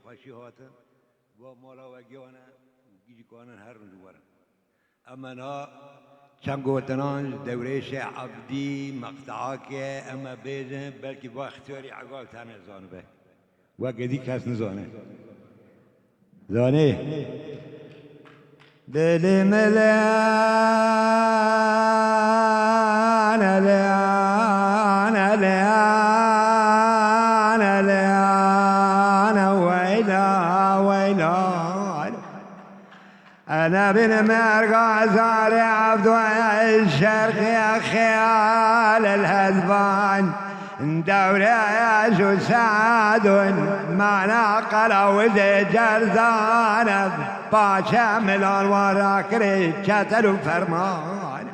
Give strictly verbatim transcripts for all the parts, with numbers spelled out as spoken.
Xweşî hatin. Va mala we giyan e û gî jî kanin her roj werin. Em ena çend gotinan ji dewrê Şêx Ebdî meqteakê em ê bêjin, belkî va ixtiyarî egal tene zanibe. Weke dî kes nizane. Zanî. Dili mili ane, li ane, li ane, li ane, weyla, weyla. Ene bin merga zarê evdo şerqê xeyal el hezban. Dewre ju sadun mana qelawizê cerzane, paçe milan wan rakirê çetel û ferman.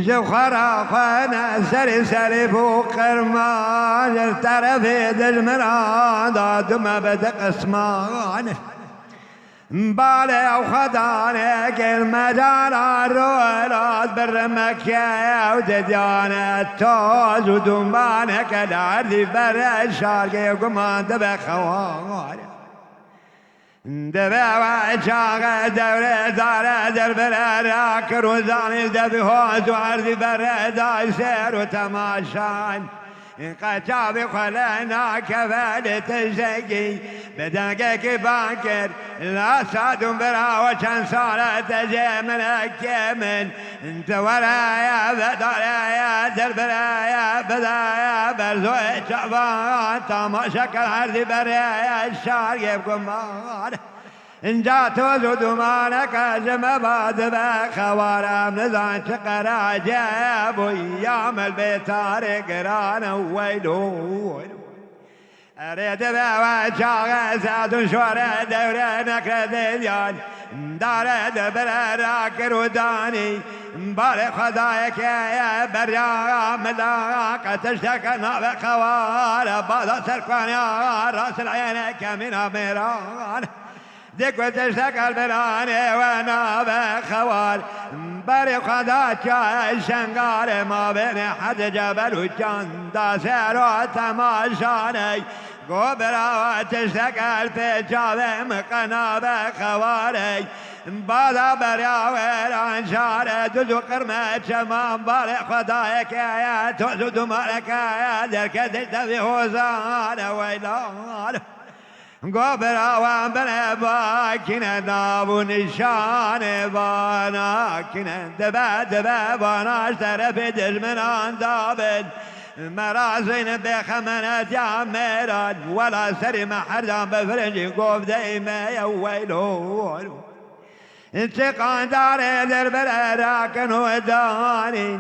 Ji xwe ra xwe ne serê serê bû qirman, ji terefê dijminan da dume bi di qisman. Balê xwedanê kir mecala rolat bi rimeke ew didyane toz û dumaneke li erdî bere şargê guman dibe xewar. Dibe we çaxe dewrê zare derbere rakir û zanî debî hoz û erdî bere day sêr û temaşan. Qeçavî xwe le nakeve li tiştekî, bi dengekî ban kir, la Sadûn bira we çend sal e te jê min e kê min. Tu were ye, vedare ye, derbire ye, bide ye, berzoyê çavan, tamaşe ker erdî berê ye, şargê guman. Inca toz û dumaneke ji me ba dibe xewar, em nizan çi qeracê bû, ya me bê tarê giran e, weylo. Erê dibe we çaxe sedûn şore dewre nekre dêdiyan, dare dibire rakir û danî, barê xwedayeke ye berya mila, qe tişteke nabe xewar, bada serkaniya rasil eyene kemîna mêran. Dê ku tiştek el biranê we nabe xewar. Berê xwe da çay şengarê mabênê hedi cebel û çanda sero temaşaney. Go bira we tiştek el pê çavê min qe nabe xewarey. Bada berya wêran şare duz û qirme çeman barê xwe dayeke ye toz û dumareke ye derketê tevî hozane weylan. Go bira wan bine bakine nav û nîşanê vana kine. Dibe, dibe vana ji terefê dijminan dabin. Me razîn bêxemenetiya mêran, wela serî me herdan bi firincî govdeyê me ye weylo. Çi qandarê derbere rakin û danîn.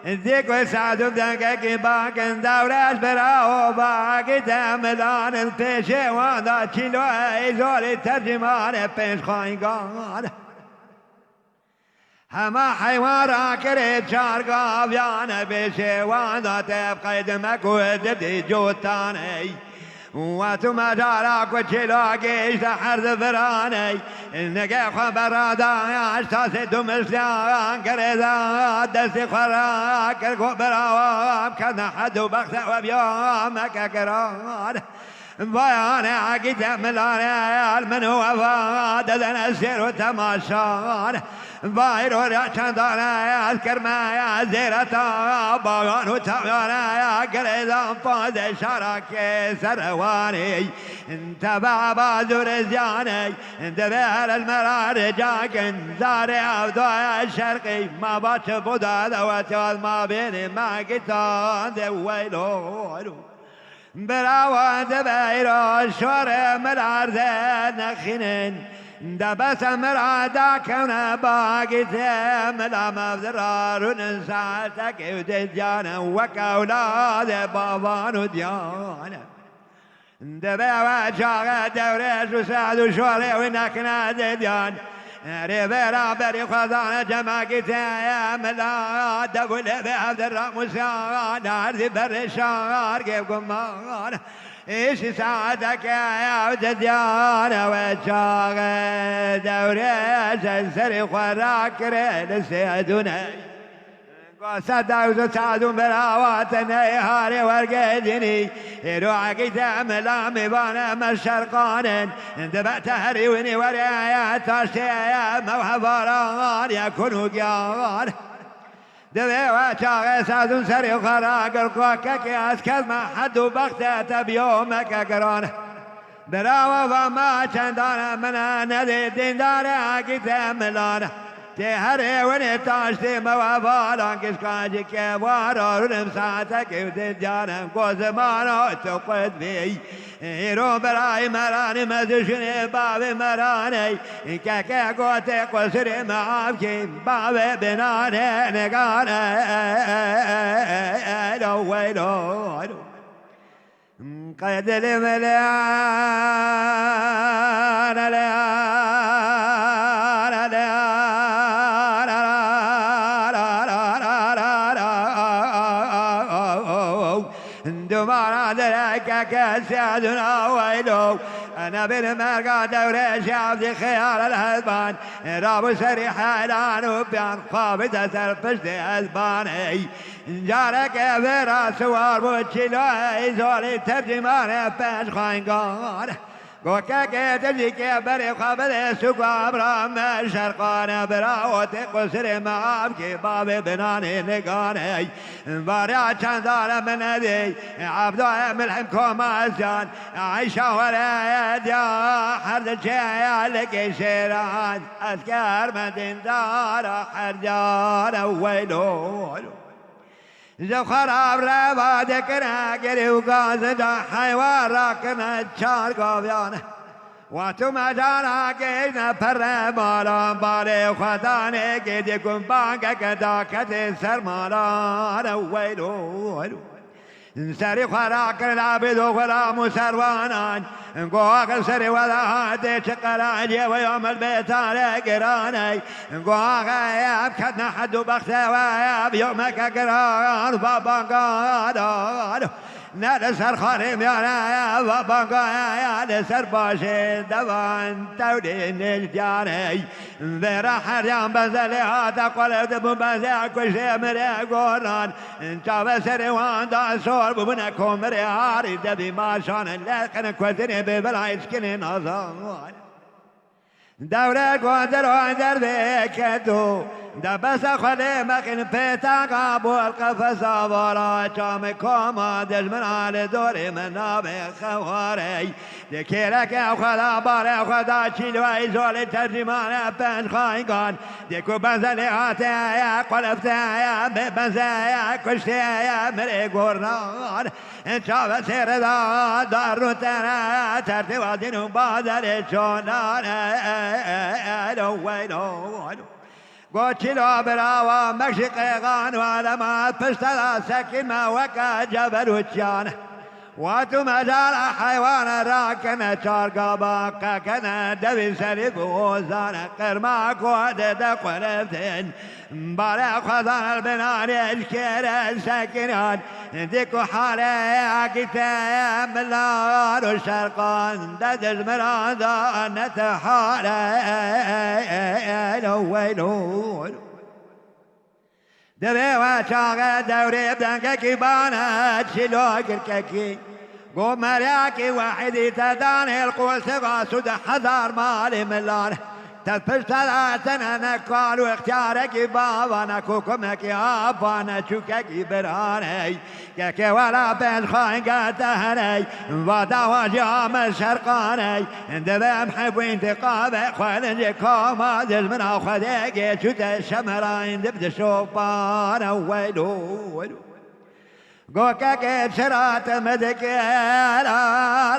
Dê ku Sedûn dengekî bakin dewres bira û bagî demilanin pêşê wan da çîloyê zorî tercîmanê pênc xayngan. Hema heywan rakirê çar gavyane pêşê wan da tev qeydimek û didî cotaney. Wet û mecala ku çêla gêşte her di viraney. Nege xwe berada ya ji tasê du misliyan girêda destê xwe rakir ku birawa bikene hed û bexte we biya meke giran. Vayane egîte milane el min û eva dedene sêr û temaşan. Vayro re çendane ez kirme ez zêreta bagan û tavane girêdan pazê şara kê serewanê. Tebe baz û rezyanê dibê her el mera ricakin zarê avdoya şerqî ma baç bu da dewet yaz ma bênê ma gitan de weylo. Birawa dibe îro şorê min arze nexînin. Debese min ra dakewne bagîtê min la mevdira rûnin saetekê û dê diyane wek ewladê bavan û diyane. Dibe we çaxe dewrêş û sed û şorê wî nekine dê diyan. Rêvera berî xwezane cemagî teye mila, dev û lêvê ev di ramûsiyan, erdî berê şargê guman. Îşî saeteke ew di diyan, ew e çaxê dewrê, ji serê xwe rakirê li sêdûne. Sedewz û sedûn birawa te neyê harê wergêdinî. Êro egî te mila mêvane me şerqanin. Dibe te herî winî werê ye taştê ye me hevaran ye kun û giyan. Divê we çaxê sedûn serê xwe ragir kokekê ez kes me hed û bexte te biyo meke giran. Birawa va me çendane min e nedê dîndare egî te milan. Tê herê winê taştê me we valan gişka ji kevara rûnim saetekê û dê canem ku zimana tu qut bî. Îro birayê meranê me dijunê bavê meranê. Keke gotê qusirê me avkê bavê binanê nigane. Elo weylo. Qedilê me le, le, le, le, Dumana dereke kesê duna weylo. Nebin merga dewre şevdi xeyal el hezban. Rabu seri helan û piyan xabit ser piştê ezbaney. Careke vera siwar bû çîloyê zolî tercîmane penc xayngan. Gokeke tijî ke berê xwe bide sûka emra me şerqane bira û tê qusirê me avkê bavê binanê niganey. Varya çendane min nedî, Evdoye milhim koma ezyan, Eyşa were diya her diçe ya likê şêran, esker me dîndara her cane weylo. Ji xwe re reva dikire girê û gazida heywan rakirine çar gaviyan. Wa tu mecana gêjne pere malan balê xwe danê gêdî ku bangeke daketê ser malan weylo. Serî xwe rakirine bîdo xulam û serwanan. Goxin serê we de hatê çi qerancê we ya min bêtare giraney. Goxe em ketne hed û bexte we ya biyo meke giran va bangaran. Ne li ser xarê miyane va bangaya ya li ser başê devan tewlê nêjdiyarey. Vêra heryan benzelê hate qolê dibû benzeya kuşê mirê goran. Çavê serê wan da sor bûbûne komirê harî debî maşan. Leqin kuzinê bê bila îçkinê nazan. Dewre godir o dervê keto. De bese xwelê mexin pêtaga bol qefesa vara çamê koma dejmina li dorê min navê xewarey. Dê kêreke xwe da barê xwe da çîloyê zolê tercîmane penc xayngan. Dê ku benzelê hate ye qulifte ye bê benze ye kuştê ye mirê gornan. Çave sêre da dar û tere tertê wazîn û baderê çonan. Elo weylo. Goçîlo birawa mekşî qêxan û alema pişte da sekî me weke cebel û çiyan. Wa tu mecala heywane rakine çargaba qekene devî serî bi ozane qirma ku dê de quliftin. Bare xwezan el binanê eşkere sekinan. Dî ku hale akî te milar û şerqan de dijmiran da ne te hale. Elo weylo. Divê we çaxê dewrê dengekî bane çîlo girkekî. Gomeryakî wehidî te danê li qûlsiga sûd hezar malê milan. Te pişt te datine ne kal û ixtiyarekî bavane kokumekî apane çûkekî biraney. Kekê wela pênc xaynge te herey, va dawa jî ame şerqaney. Divê em heb û întiqamê xwe li cê koma dijmina Xwedê gê çûte şemerayîn dib dişopane weylo. Gokekê çira te me dike ra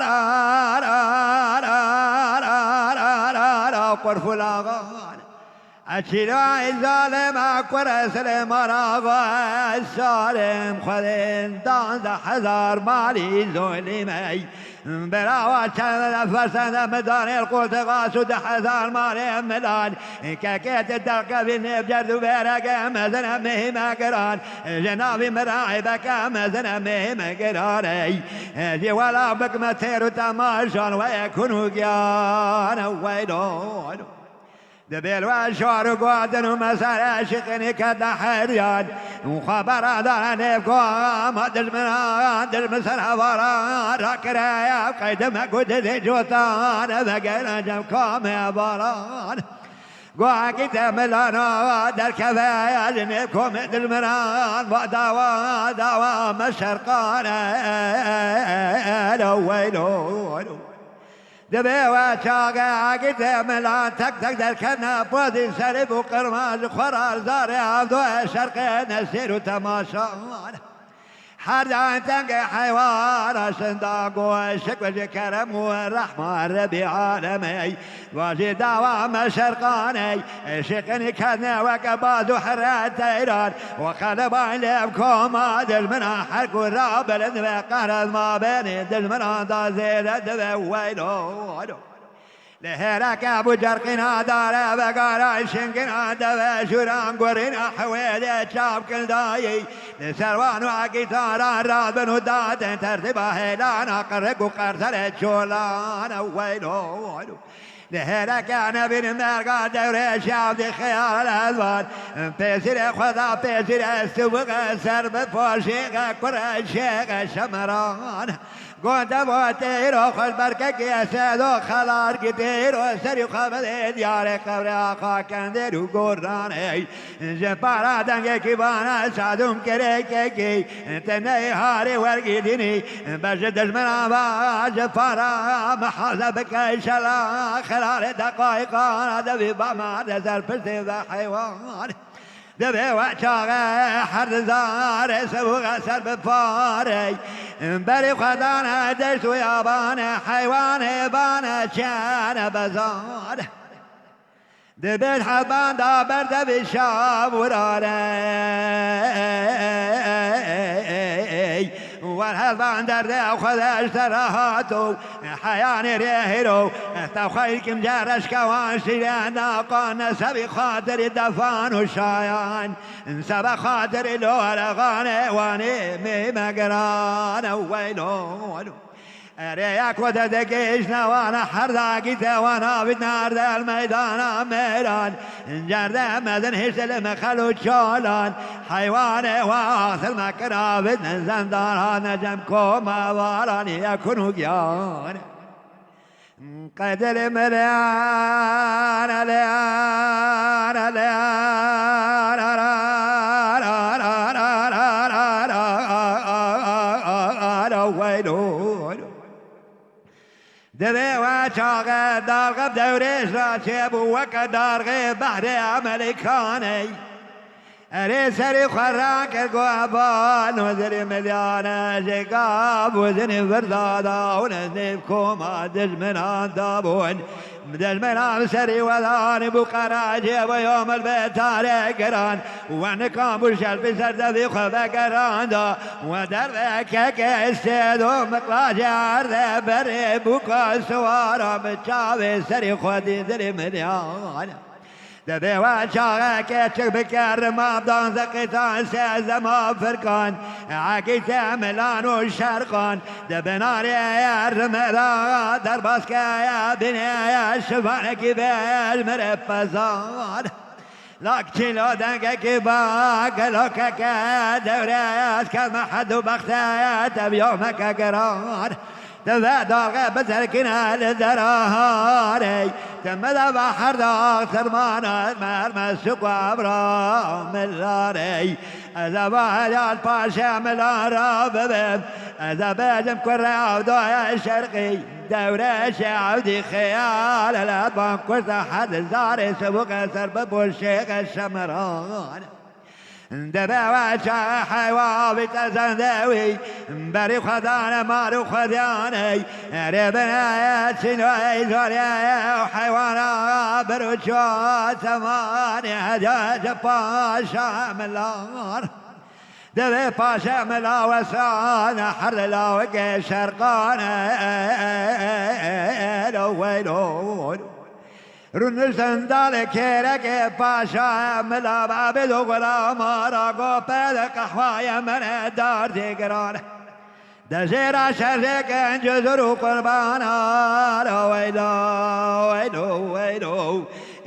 ra ra ra ra ra ra ra ra ra qurfulaxan. Eçîlay zalema kure Silêman axa, ez şarêm xwedên danzdeh hezar malî zolîmey. Berawa çend fersende midanê qurtiqa sûd hezar malê milan. Kekê ti derkevî nêv cerd û vêrege mezine mihîme giran. Ji navî mira eybeke mezine mihîme giran ey. Jî wela bikme têr û temaşan weye kun û giyan weylo. Dibêl we şar û guhadin û mesele şiqinî kete heriyan. Û xwe bera dane nêv ku ma dijminan, dijmin ser hevalan rakire ev qeyde me ku didê cotan, eve gelen cem kamê hevalan. Guhekî te milana derkeve ji nêv komê dijminan, va dawa, dawa me şerqan e, elo weylo. Dibê we çaxê agitê milan tek tek derkevne pozî serî bû qirma ji xwe re zarê avdo e şerqê nesîr û temaşan. Her daim tengê heywana şinda ku şikwe ji kerem û rehma Rebî alemey. Vajî dawa me şerqaney, şiqinî kedne weke baz û here teyran. Û xelebay lê ev koma dijmina her ku ra bilind ve qehret ma benê dijminan da zêde dibe weylo. Li hêreke bû cerqîna dare vegaran şingina deve jûran gorîna hewêdê çav kildayî. Li serwan û egîtaran radbin û dadin tertîba hêlana qirrik û qerserê çolan weylo. Li hêreke nebîn merga dewrê şev dî xeyal ez van. Pêsîrê xwe da pêsîrê siwixe ser bi poşîxe kurê şêxe şemeran. Gonde bo têro xweş berkekî esedo xelar ki têro serî xwe bidê diyarê qevrê axa kendêr û goranê. Ji para dengekî vana sadûm kerekekî, te neyê harê wergîdînî, be ji dijmina va ji para mihaze bike şela, xelalê deqayqana devî bama de ser piştê ve heywan. Divê we çaxe her dizare sibûxe ser bi parey, berî xwe dane deşt û yabane, heywanê bane çene bezar. Di bin heban da berdevî şav û rarey. Wer heban derdê xwe de ji te re hato, heyanê rê hêro. Te xwe îlkim ce reşkewan şîre naqan, ne sebî xatirî defan û şayan. Sebe xatirî lo eleganê wanê mê me giran weylo. Erê ya ku te dikişne wana her dagî te wana vît nerde el meydana mêran. Cerde mezin hişt li mexel û çalan. Heywanê wa axir me kira vît zendana necem koma varan ye kun û giyan. Qedilê me leyan, leyan, leyan, weylo. Divê we çaxe darxe dewrêj ra çêbû weke darxê behrê Emelîkaney. Erê serê xwe rakir ku evan û zirî milyane ji gav û zinî virda da û nêv koma dijminan da bûn. Dijminan serî wedanî bû qeracê ve yomil ve tare giran. We nikan bû şerfî ser devî xwe vegeranda. We dervekeke sêd û miqlacê erde berê bûka siwara bi çavê serî xwe dî zirî milyane. Divê we çaxeke çik bike rima danze qîtan sêzema firkan. Egîte milan û şerqan. Di binarê rimeda derbaskeye bineye şivanekî bêj mire pezan. Lak çîlo dengekî ba gelokeke dewre ez keme hed û bexte tevyo meke geran. Ti ve dalxe bizerkîne li deraharey. Ti me de ve her dax sermana merme suku evra milarey. Ez eva helal paşe milara bibim. Ez e bêjim kurre avdaya şerqî. Dewre şe evdî xeyal elet ban kursa hed zarê sibuqe ser bibo şêxe şemiran. Debe we çaxe heywa avîte zendewî, berî xwe dane mar û xwedyaney. Erê bine çînoyê zarê heywana bir û çar temanê hediye paşa milar. Divê paşa mila wesane her lawikê şerqane lo weylo. Rûniştin dalê kêrekê paşa mila babê do xulama ra go pede qehwaya min e dardê giran. Dejêra şerê genc zor û qurbana ra weylo, weylo, weylo.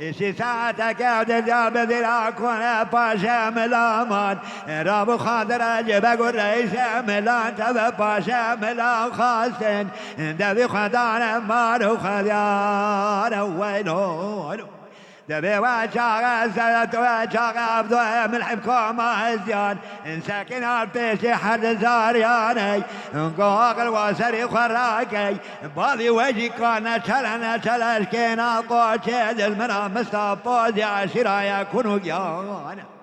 Îşî saeteke di diya bi dîra kone paşe milaman. Rabu xandire ji beg û reîşe milan teve paşe milan xastin. Devî xwedane mar û xediyane weylo. Devê we çaxe seret we çaxe evdo emil him koma hezyan. Sekîna pêşî her zaryaney. Goxil wa serî xwe rakey. Bavî we jî ka neçele neçele eşkêna qoçê dil min a mista pozî eşîra ye kun û giyan.